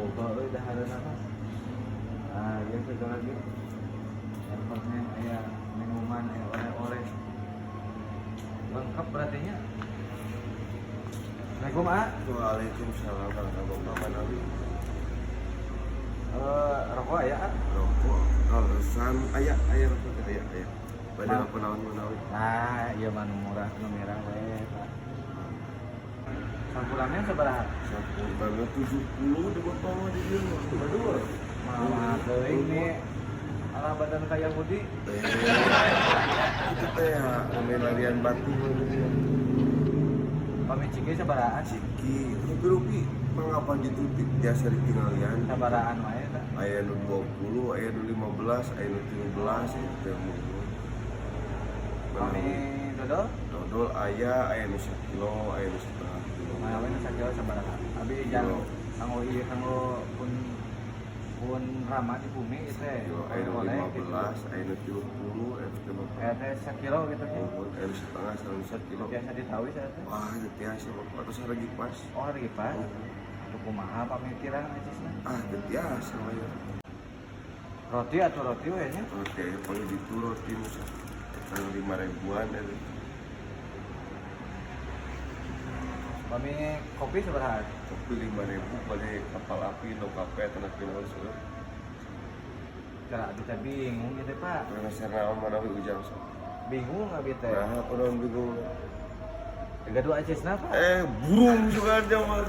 Loba euy dahareuna mah. Nah, ieu segala lagi. Handphonenya aya minuman, aya oleh-oleh. Lengkap berarti nya. Assalamualaikum, ah. Waalaikumsalam warahmatullahi wabarakatuh. Eh, rokok aya, ah? Rokok kaleresan aya, aya rokok teh aya, aya. Bade rokok naon manawi? Nah, ieu mah nu murah, nu merah we, Pak. Sampurna sabaraha? Sampurna 70 di botol mah di dieu mah. Berdua. Mah teuing nih. Alah, badan kayak Yahudi. Eh, itu teh ya, larian batu mah di dieu. Pami ciki sabarahaan? Ciki rupi-rupi mangapa gitu biasa ditinggalian. Sabarahaan wae tah? Aya nu 20, aya nu 15, aya nu 13 itu teh mah. Pami dodol? Dodol aya, aya nu sakilo, aya nu setengah kilo. Mana we nu sakilo sabaraha? Abi jang Kilo. Kanggo ieu, kanggo pun pun rama di bumi ieu teh. Kilo aya nu Oleh gitu. 15, aya nu 30, aya teh mah. Aya teh sakilo gitu nya. Oh, aya nu setengah, sareng sakilo. Biasa ditawis aya teh. Wah, itu tiasa Bapak atau sareng pas. Oh, hari pas. Atuh kumaha pamikiran acisna? Ah, itu tiasa we. Roti atau roti we nya? Roti aya paling ditu roti nu eta 5 ribuan eta. Pami kopi sabaraha? Kopi 5 ribu bade Kapal Api, No Cafe, tanah naon seueur. Cara abi teh bingung ieu teh, Pak. Karena naon manawi Ujang sok. Bingung abi teh. Nah, apa naon bingung? Gaduh acisna, Pak. Eh, burung juga aja mah.